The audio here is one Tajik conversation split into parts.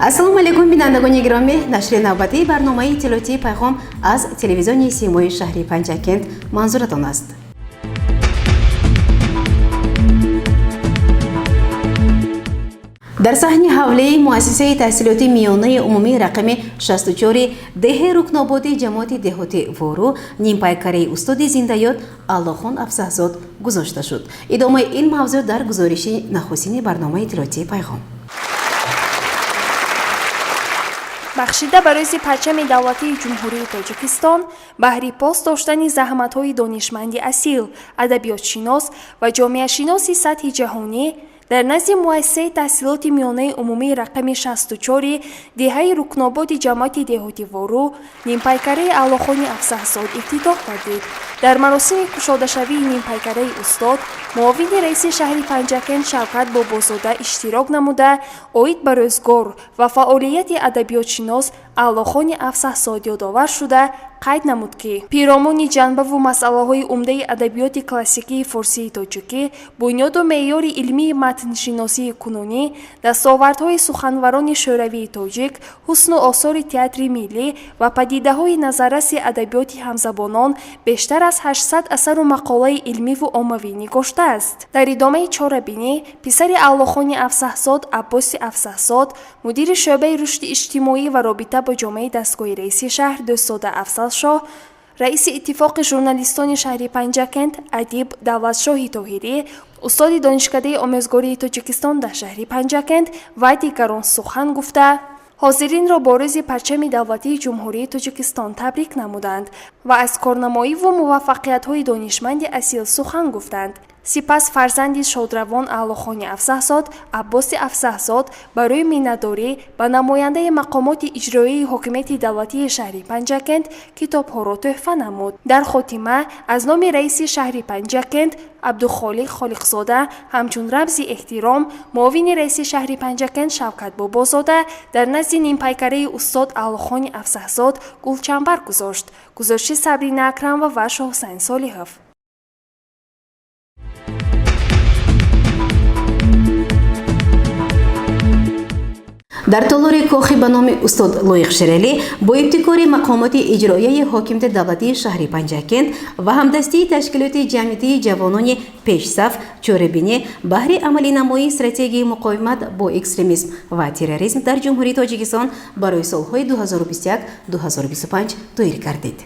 Ассалому алайкум, бинандагони гиромӣ! Нашри навбатии барномаи иттилоотии «Пайғом» аз телевизиони Симои шаҳри Панҷакент манзуратон аст. Дар саҳни ҳавлии муассисаи таҳсилоти миёнаи умумии рақами 64 деҳаи Рукнободи ҷамоати деҳоти Вору нимпайкараи устоди зиндаёд Аллохон Афзаҳзод гузошта шуд. Идомаи ин мавзӯъ дар гузориши нахустини барномаи иттилоотии «Пайғом». Бахшида ба рӯзи парчами давлатии Ҷумҳурии Тоҷикистон, баҳри пос доштани заҳматҳои донишманди асил, адабиётшинос ва ҷомеашиноси сатҳи ҷаҳонӣ, дар назди муассисаи таҳсилоти миёнаи умумии рақами 64 деҳаи Рукнободи ҷамоати деҳоти Вору нимпайкараи Аллохони Афзаҳзод ифтитоҳ гардид. Дар маросими кушодашавии нимпайкараи устод муовини раиси шаҳри Панҷакент Шавкат Бобозода иштирок намуда, оид ба рӯзгор ва фаъолияти адабиётшинос Аллохони Афзаҳзод ёдовар шуда, қайд намуд, ки пиромуни ҷанбаву масъалаҳои умдаи адабиёти классикии форсии тоҷикӣ, бунёду меъёри илмии матншиносии кунунӣ, дастовардҳои суханварони шӯравии тоҷик, ҳусну осори театри миллӣ ва падидаҳои назарраси адабиёти ҳамзабонон бештар аз 800 асару мақолаи илмиву оммавӣ нигоштааст. Дар идомаи чорабинӣ писари Аллохони Афзаҳзод Аббоси Афзаҳзод, мудири шӯъбаи рушди иҷтимоӣ ва робита бо ҷомеаи дастгоҳи раиси шаҳр Дӯстзода Афзалшоҳ, раиси Иттифоқи журналистони шаҳри Панҷакент адиб Давлатшоҳи Тоҳирӣ, устоди Донишкадаи омӯзгории Тоҷикистон дар шаҳри Панҷакент ва дигарон сухан гуфта, ҳозиринро бо рӯзи парчами давлатии Ҷумҳурии Тоҷикистон табрик намуданд ва аз корнамоиву муваффақиятҳои донишманди асил сухан гуфтанд. Сипас фарзанди шодравон Аълохони Афзаҳзод Аббоси Афзаҳзод барои миннатдорӣ ба намояндаи мақомоти иҷроияи ҳокимияти давлатии шаҳри Панҷакент китобҳоро тӯҳфа намуд. Дар хотима аз номи раиси шаҳри Панҷакент Абдухолиқ Холиқзода ҳамчун рамзи эҳтиром муовини раиси шаҳри Панҷакент Шавкат Бобозода дар назди нимпайкараи устод Аълохони Афзаҳзод гулчамбар гузошт. Гузориши Сабрина Акрамова ва Шоҳусайн Солиҳов. Дар толори кохи ба номи устод Лоиқ Шералӣ бо ибтикори мақомоти иҷроияи ҳокимияти давлатии шаҳри Панҷакент ва ҳамдастии ташкилоти ҷамъиятии ҷавонони пешсаф чорабинӣ баҳри амалинамоии стратегияи муқовимат бо экстремизм ва терроризм дар Ҷумҳурии Тоҷикистон барои солҳои 2021-2025 доир гардид.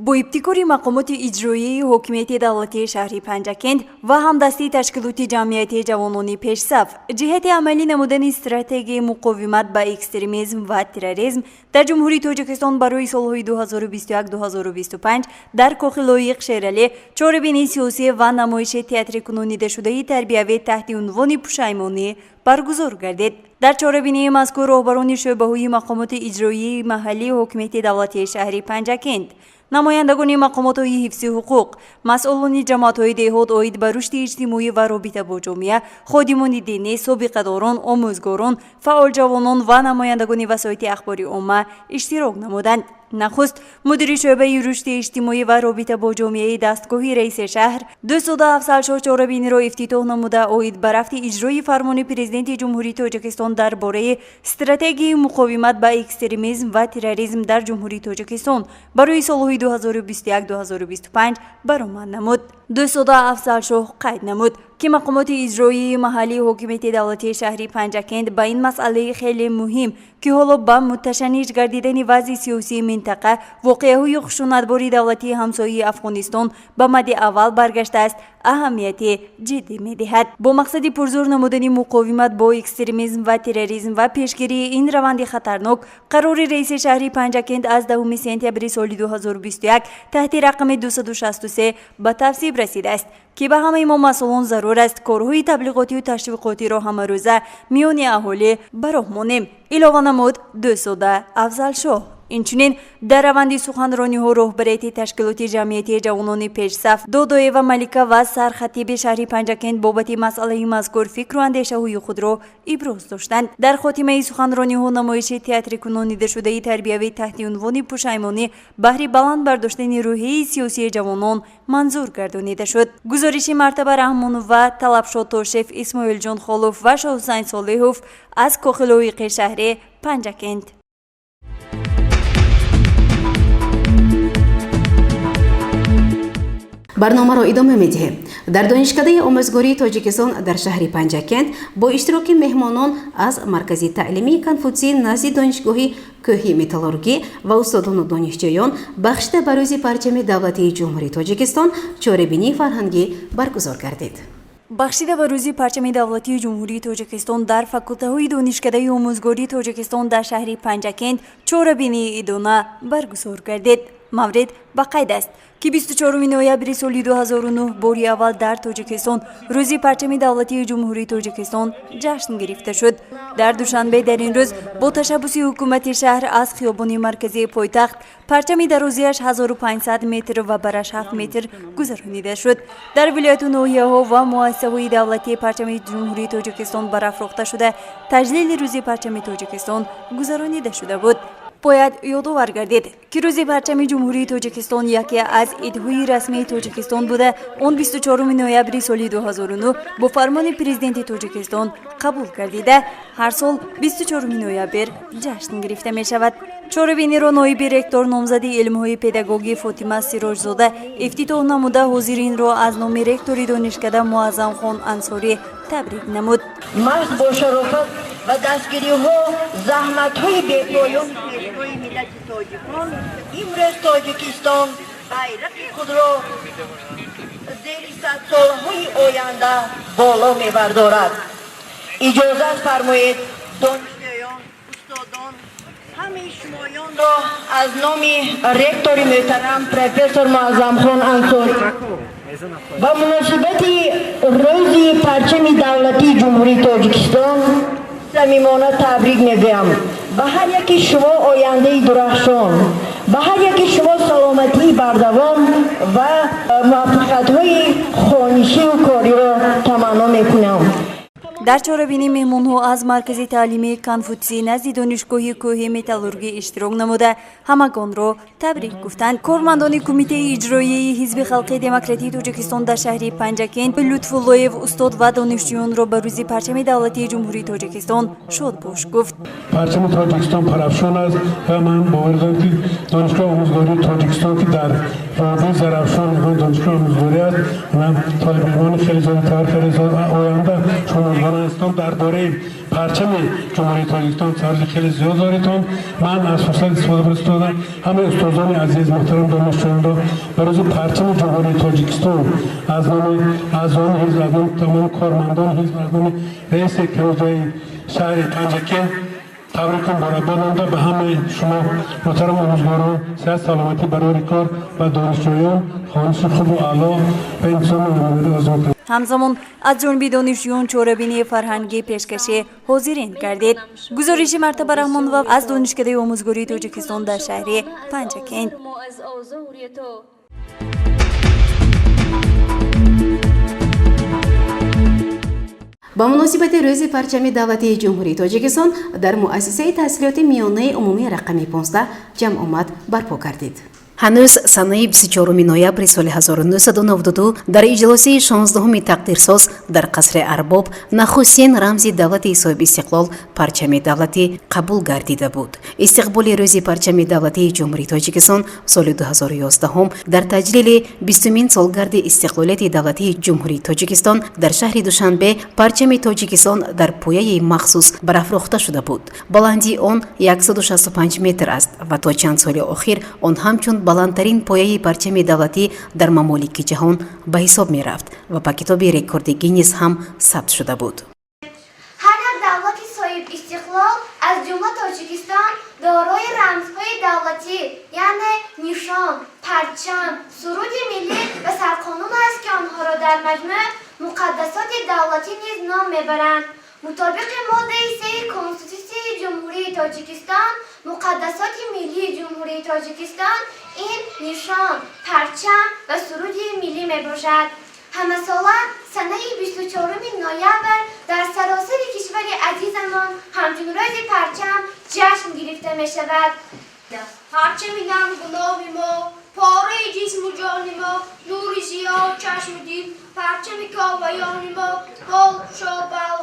Бо ибтикори мақомоти иҷроияи ҳокимияти давлатии шаҳри Панҷакент ва ҳамдастии ташкилоти ҷамъиятии ҷавонони пешсаф ҷиҳати амалӣ намудани стратегияи муқовимат ба экстремизм ва терроризм дар Ҷумҳурии Тоҷикистон барои солҳои 2021-2025 дар кохи Лоиқ Шералӣ чорабинии сиёсӣ ва намоиши театрикунонидашудаи тарбиявӣ таҳти унвони «Пушаймонӣ» баргузор гардид. Дар чорабинии мазкур роҳбарони шӯъбаҳои мақомоти иҷроияи маҳаллии ҳокимияти давлатии шаҳри Панҷакент, намояндагони мақомотҳои ҳифзи ҳуқуқ, масъулони ҷамоатҳои деҳот оид ба рушди иҷтимоӣ ва робита бо ҷомеа, ходимони динӣ, собиқадорон, омӯзгорон, фаъолҷавонон ва намояндагони васоити ахбори омма иштирок намуданд. Нахуст мудири шӯъбаи рушди иҷтимоӣ ва робита бо ҷомеаи дастгоҳи раиси шаҳр Дӯстзода Афзалшоҳ чорабиниро ифтитоҳ намуда, оид ба рафти иҷрои фармони Президенти Ҷумҳурии Тоҷикистон дар бораи стратегияи муқовимат ба экстремизм ва терроризм дар Ҷумҳурии Тоҷикистон барои солҳои 2021-2025 баромад намуд. Дӯстзода Афзалшоҳ қайд намуд, ки мақомоти иҷроии маҳаллии ҳокимияти давлатии шаҳри Панҷакент ба ин масъалаи хеле муҳим, ки ҳоло ба муташанниҷ гардидани вазъи сиёсии минтақа, воқеаҳои хушунатбори давлатии ҳамсояи Афғонистон ба мадди аввал баргаштааст, аҳамияти ҷиддӣ медиҳад. Бо мақсади пурзур намудани муқовимат бо экстремизм ва терроризм ва пешгирии ин раванди хатарнок, қарори раиси шаҳри Панҷакент аз 10 сентябри соли 2021 таҳти рақами 263 ба тасвиб расидааст, ки ба ҳамаи мо масъулон зарур аст корҳои таблиғотию ташвиқотиро ҳамарӯза миёни аҳолӣ ба роҳ монем, илова намуд Дӯстзода Афзалшоҳ. Инчунин дар раванди суханрониҳо роҳбарияти ташкилоти ҷамъиятии ҷавонони пешсаф Додоева Малика ва сархатиби шаҳри Панҷакент бобати масъалаи мазкур фикру андешаҳои худро иброз доштанд. Дар хотимаи суханрониҳо намоиши театрикунонидашудаи тарбиявӣ таҳти унвони пушаймонӣ баҳри баланд бардоштани рӯҳияи сиёсии ҷавонон манзур гардонида шуд. Гузориши Мартаба Раҳмонова, Талабшо Тошев, Исмоилҷон Холов ва Шоҳусайн Солиҳов аз кохи лоиқи шаҳри Панҷакент. Барномаро идома медиҳем. Дар Донишкадаи омӯзгории Тоҷикистон дар шаҳри Панҷакент бо иштироки меҳмонон аз Маркази таълимии Конфутсий назди Донишгоҳи кӯҳи металлургӣ ва устодону донишҷӯён бахшида ба рӯзи парчами давлатии Ҷумҳурии Тоҷикистон чорабинии фарҳангӣ баргузор гардид. Бахшида ба рӯзи парчами давлатии Ҷумҳурии Тоҷикистон дар факултаҳои Донишкадаи омӯзгории Тоҷикистон дар шаҳри Панҷакент чорабинии идона баргузор гардид. Маврид ба қайд аст, ки 24 ноябри соли 2009 бори аввал дар Тоҷикистон рӯзи парчами давлатии Ҷумҳурии Тоҷикистон ҷашн гирифта шуд. Дар Душанбе дар ин рӯз бо ташаббуси ҳукумати шаҳр аз хиёбони марказии пойтахт парчами дарозиаш 1500 метр ва бараш 7 метр гузаронида шуд. Дар вилояту ноҳияҳо ва муассисаҳои давлатӣ парчами Ҷумҳурии Тоҷикистон барафрохта шуда, таҷлили рӯзи парчами Тоҷикистон гузаронида шуда буд. Бояд ёдовар гардид, ки рӯзи парчами Ҷумҳурии Тоҷикистон яке аз идҳои расмии Тоҷикистон буда, он 24 ноябри соли 2009 бо фармони Президенти Тоҷикистон қабул гардида, ҳар сол 24 ноябр ҷашн гирифта мешавад. Чорабиниро ноиби ректор, номзади илмҳои педагогӣ Фотима Сироҷзода ифтитоҳ намуда, ҳозиринро аз номи ректори донишкада Муаззамхон Ансорӣ табрик намуд. Маҳз бо шарофат ва дастгириҳо, заҳматҳои бепоёни пешвои миллати тоҷикон имрӯз Тоҷикистон байрақи худро зери садсолаҳои оянда боло мебардорад. Иҷозат фармоед, донишҷӯён, устодон, ҳамаи шумоёнро аз номи ректори мӯҳтарам профессор Муаззамхон Ансорӣ ба муносибати рӯзи парчами давлатии Ҷумҳурии Тоҷикистон самимона табрик мегӯям. Ба ҳар яки шумо ояндаи дурахшон, ба ҳар яки шумо саломатии бардавом ва муваффақиятҳои хонишиву кориро таманно мекунам. Дар чорабинӣ меҳмонҳо аз Маркази таълимии Конфутсий назди Донишгоҳи кӯҳи металлургӣ иштирок намуда, ҳамагонро табрик гуфтанд. Кормандони Кумитаи иҷроияи Ҳизби халқии демократии Тоҷикистон дар шаҳри Панҷакент Лутфуллоев устод ва донишҷӯёнро ба рӯзи парчами давлатии Ҷумҳурии Тоҷикистон шодбош гуфт. Парчами Тоҷикистон парафшон аст ва ман бовар дорам, ки Донишгоҳи омӯзгории Тоҷикистон, ки дар водии Зарафшон донишгоҳи омӯзгорӣ аст ва толибилмони хеле зиёд тайёр карда, оянда шумо омӯзгорон ҳастон, дар бораи парчами Ҷумҳурии Тоҷикистон саволи хеле зиёд доритон. Ман аз фурсат истифода бурда, ҳамаи устозони азиз, муҳтарам донишҷӯёнро ба рӯзи парчами Ҷумҳурии Тоҷикистон аз номи аъзони ҳизб, аз номи тамоми кормандони ҳизб, аз номи раиси кумитаи шаҳри Панҷакент табрикум муборакбод намуда, ба ҳамаи шумо муҳтарам омӯзгорон сиҳат, саломатӣ, барори кор ва донишҷӯён хониши хубу аъло ва интизоми намоянда орзу мекунам. Ҳамзамон аз ҷониби донишҷӯён чорабинии фарҳангӣ пешкаши ҳозирин гардид. Гузориши Мартаба Раҳмонова аз Донишкадаи омӯзгории Тоҷикистон дар шаҳри Панҷакент. Ба муносибати рӯзи парчами давлатии Ҷумҳурии Тоҷикистон дар муассисаи таҳсилоти миёнаи умумии рақами 15 ҷамъомад барпо гардид. Ҳанӯз санаи 24 ноябри соли 1992 дар иҷлосияи 16-уми тақдирсоз дар қасри Арбоб нахустин рамзи давлати соҳибистиқлол, парчами давлатӣ, қабул гардида буд. Истиқболи рӯзи парчами давлатии Ҷумҳурии Тоҷикистон соли 2011 дар таҷлили 20-умин солгарди истиқлолияти давлатии Ҷумҳурии Тоҷикистон дар шаҳри Душанбе парчами Тоҷикистон дар пояи махсус барафрохта шуда буд. Баландии он 165 метр аст ва то чанд соли охир он ҳамчун баландтарин пояи парчами давлатӣ дар мамолики ҷаҳон ба ҳисоб мерафт ва ба китоби рекорди Гиннес ҳам сабт шуда буд. Ҳар як давлати соҳибистиқлол, аз ҷумла Тоҷикистон, дорои рамзҳои давлатӣ, яъне нишон, парчам, суруди миллӣ ва сарқонун аст, ки онҳоро дар маҷмӯъ муқаддасоти давлатӣ низ ном мебаранд. Мутобиқи моддаи сеи Конститутсияи Ҷумҳурии Тоҷикистон, муқаддасоти миллии Ҷумҳурии Тоҷикистон ин нишон, парчам ва суруди миллӣ мебошад. Ҳамасола санаи 24 ноябр дар саросари кишвари азизамон ҳамчун Рӯзи парчам ҷашн гирифта мешавад. Парчами нангу мо, пораи ҷисму ҷони мо, нури зиё чашму дил, парчами коваёни мо, бол кушо, бол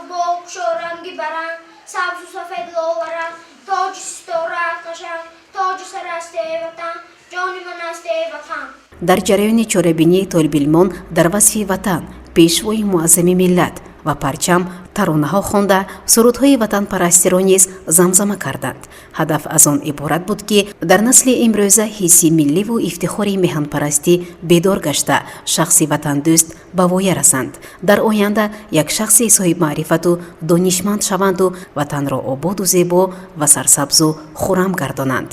кушо, ранги баранг, сабзу сафед лоларанг, тоҷи ситора қашанг, тоҷи сар аст, эй ватан, ҷони ман аст, эй ватан. Дар ҷараёни чорабинӣ толибилмон дар васфи ватан, пешвои муаззами миллат ва парчам таронаҳо хонда, сурудҳои ватанпарастиро низ замзама карданд. Ҳадаф аз он иборат буд, ки дар насли имрӯза ҳисси милливу ифтихори меҳанпарастӣ бедор гашта, шахси ватандӯст ба воя расанд, дар оянда як шахси соҳибмаърифату донишманд шаванду ватанро ободу зебо ва сарсабзу хуррам гардонанд.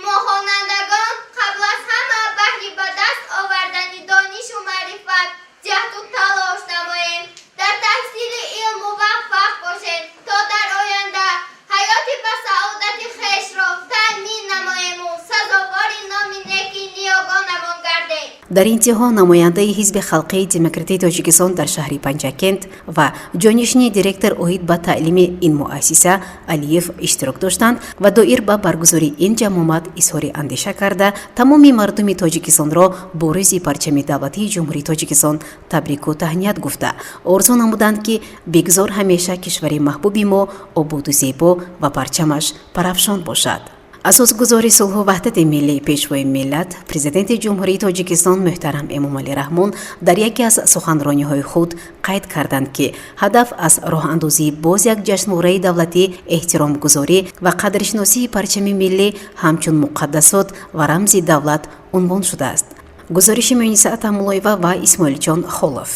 Мо, хонандагон, қабл аз ҳама баҳри ба даст овардани донишу маърифат ҷаҳду талош намоем, дар таҳсили илм муваффақ бошем, то дар оянда ҳаёти басаодати хешро таъмин намоему сазовори номи неки ниёгонамон гардем. Дар интиҳо намояндаи Ҳизби халқии демократии Тоҷикистон дар шаҳри Панҷакент ва ҷонишини директор оид ба таълими ин муассиса Алиев иштирок доштанд ва доир ба баргузории ин ҷамъомад изҳори андеша карда, тамоми мардуми Тоҷикистонро бо Рӯзи парчами давлатии Ҷумҳурии Тоҷикистон табрику таҳният гуфта, орзу намуданд, ки бигзор ҳамеша кишвари маҳбуби мо ободу зебо ва парчамаш парафшон бошад. Асосгузори сулҳу ваҳдати миллӣ, пешвои миллат, Президенти Ҷумҳурии Тоҷикистон муҳтарам Эмомалӣ Раҳмон дар яке аз суханрониҳои худ қайд карданд, ки ҳадаф аз роҳандозии боз як ҷашнвораи давлатӣ эҳтиромгузорӣ ва қадршиносии парчами миллӣ ҳамчун муқаддасот ва рамзи давлат унвон шудааст. Гузориши Муниса Атамуллоева ва Исмоилҷон Холов.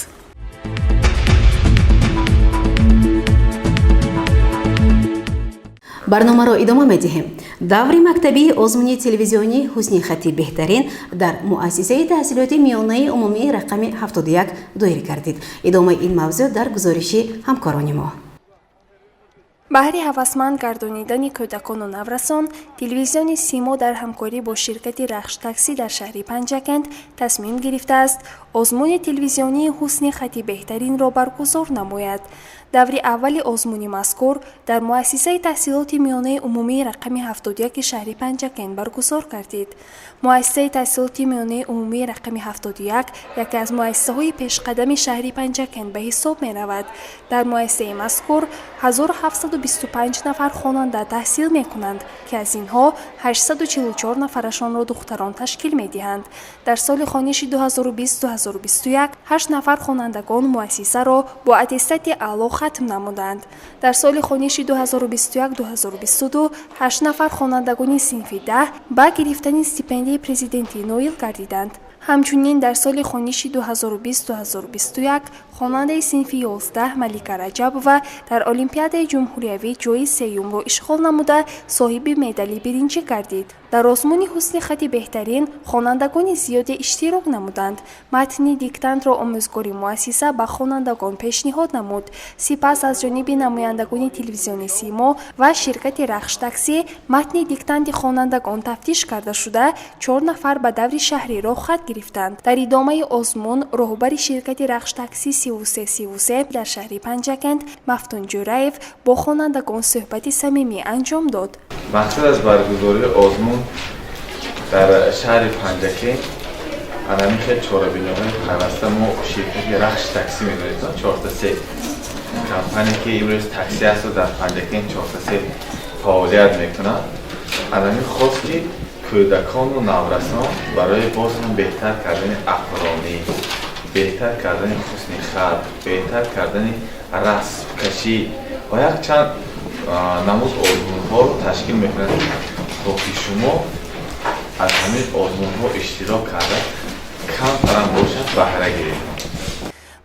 Барномаро идома медиҳем. Даври мактабии озмуни телевизионии «Ҳусни хати беҳтарин» дар муассисаи таҳсилоти миёнаи умумии рақами 71 доир гардид. Идомаи ин мавзӯъ дар гузориши ҳамкорони мо. Баҳри ҳавасманд гардонидани кӯдакону наврасон, телевизиони Симо дар ҳамкорӣ бо ширкати Рахш Таксӣ дар шаҳри Панҷакент тасмим гирифтааст озмуни телевизионии «Ҳусни хати беҳтаринро» баргузор намояд. Даври аввали озмуни мазкур дар муассисаи таҳсилоти миёнаи умумии рақами 71 шаҳри Панҷакент баргузор гардид. Муассисаи таҳсилоти миёнаи умумии рақами 71 яке аз муассисаҳои пешқадами шаҳри Панҷакент ба ҳисоб меравад. Дар муассисаи мазкур 1725 нафар хонанда таҳсил мекунанд, ки аз инҳо 844 нафарашонро духтарон ташкил медиҳанд. Дар соли хониши 2020-2021 ҳашт нафар хонандагон муассисаро бо аттестати аъло хатм намуданд. Дар соли хониши 2021-2022 ҳашт нафар хонандагони синфи 10 ба гирифтани стипендияи президентӣ ноил гардиданд. Ҳамчунин дар соли хониши 2020-2021 хонандаи синфи 11 Малика Раҷабова дар олимпиадаи ҷумҳуриявӣ ҷойи сеюмро ишғол намуда, соҳиби медали биринҷӣ гардид. Дар озмуни «Ҳусни хати беҳтарин» хонандагони зиёде иштирок намуданд. Матни диктантро омӯзгори муассиса ба хонандагон пешниҳод намуд. Сипас аз ҷониби намояндагони телевизиони Симо ва ширкати Рахш Таксӣ матни диктанти хонандагон тафтиш карда шуда, чор нафар ба даври шаҳрӣ роҳхат гирифтанд. Дар идомаи озмун роҳбари ширкати Рахш Таксӣ 3333 дар шаҳри Панҷакент Мафтун Ҷӯраев бо хонандагон суҳбати самимӣ анҷом дод. Мақсад аз баргузории озмун дар шаҳри Панҷакент анами хел чорабиниҳои пайваста мо ширкати Рахш Таксӣ медонед, чорта се компания, ки имрӯз такси асту дар Панҷакент чорта се фаъолият мекунад, анами хост, ки кӯдакону наврасон барои боз ҳам беҳтар кардани ақлронӣ, беҳтар кардани ҳусни хат, беҳтар кардани расмкашӣ ва якчанд намуд озмунҳоро ташкил мекунад, то ки шумо аз ҳамин озмунҳо иштирок карда, камтарам бошад, баҳра гиред.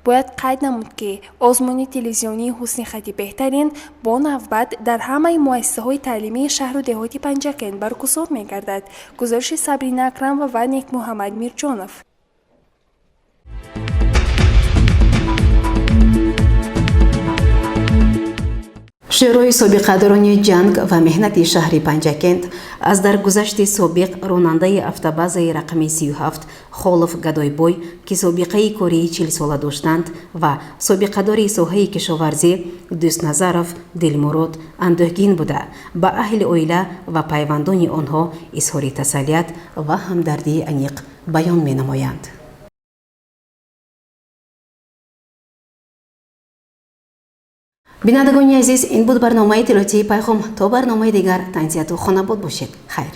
Бояд қайд намуд, ки озмуни телевизионии «Ҳусни хати беҳтарин» бо навбат дар ҳамаи муассисаҳои таълимии шаҳру деҳоти Панҷакент баргузор мегардад. Гузориши Сабрина Акрамова ва Некмуҳаммад Мирҷонов. Шӯрои собиқадорони ҷанг ва меҳнати шаҳри Панҷакент аз даргузашти собиқ ронандаи автобазаи рақами 37 Холов Гадойбой, ки собиқаи кории 40сола доштанд, ва собиқадори соҳаи кишоварзӣ Дӯстназаров Дилмурод андӯҳгин буда, ба аҳли оила ва пайвандони онҳо изҳори тасаллият ва ҳамдардии аниқ баён менамоянд. Бинандагони азиз, ин буд барномаи иттилоотии Пайғом. То барномаи дигар тансиҳату хонабод бошед. Хайр.